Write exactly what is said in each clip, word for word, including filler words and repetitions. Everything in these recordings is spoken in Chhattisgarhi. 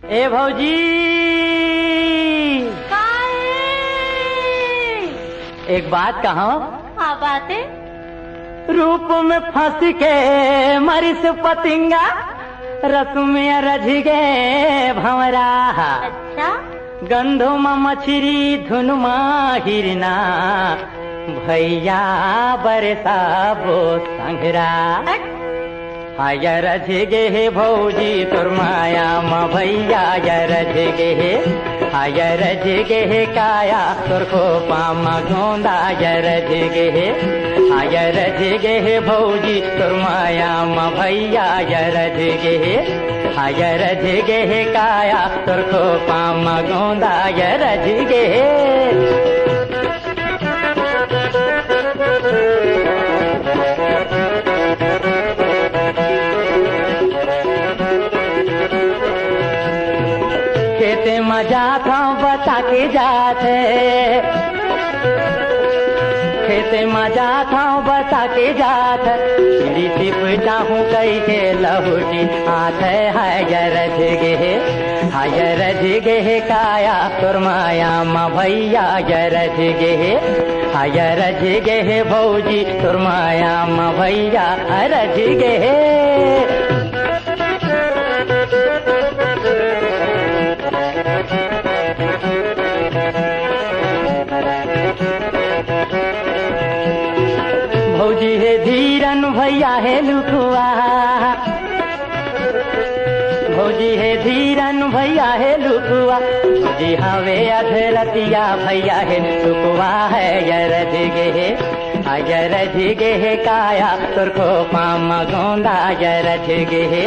ए भौजी, का ए? एक बात कहूं? का बात ए? रूप में फंस के मरिस पतिंगा, रस में रझ गे भंवरा। अच्छा। गंधो म मछरी, धुन म हिरना, भैया बरसाबो संघरा। हट। हाय रझ गे हे भौजी तोर माया म भैया, हाय रझ गे हे। हाय रझ गे हे काया तोर खोपा म गोंदा, हाय रझ गे हे। हाय रझ गे हे भौजी तोर माया म भैया, हाय रझ गे हे। हाय रझ गे हे काया तोर खोपा म गोंदा, हाय रझ गे हे। खेते म जात हंव बता के जात हे, खेते म जात हंव बता के जात हे, बीड़ी टिप जाहूं कहिके लहुटी आत हे, हाय रझ गे हे। हाय रझ गे हे काया तोर माया म भैया, हाय रझ गे हे। हाय रझ गे हे भौजी तोर माया म भैया, हाय रझ गे हे। भौजी हे धीरन भैया हे लुकुआ, भौजी हे धीरन भैया हे लुकुआ, भौजी हवे अधरतिया भैया हे लुकुआ, हाय रझ गे हे। हाय रझ गे हे काया तोर खोपा म गोंदा, हाय रझ गे हे।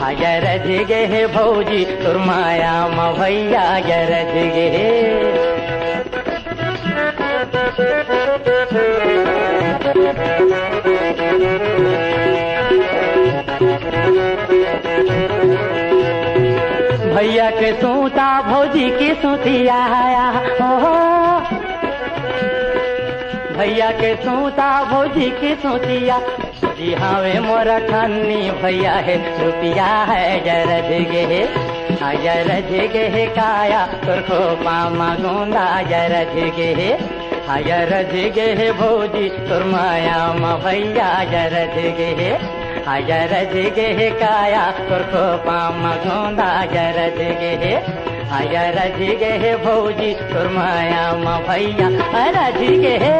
हाय रझ गे हे भौजी तोर माया म भैया, हाय रझ गे हे। भैया के सूता भौजी के सूतिया, हो, हो। भैया के सूता भौजी के सूतिया, जी हवे मोर ठन्नी भैया हे, रुपिया हाय रझ गे हे। हाय रझ गे हे काया तोर खोपा म गोंदा, हाय रझ गे हे। हाय रझ गे हे भौजी तोर माया म भैया, हाय रझ गे हे। हाय रझ गे हे काया तोर खोपा म गोंदा, हाय रझ गे हे। हाय रझ गे हे भौजी तोर माया म भैया, हाय रझ गे हे।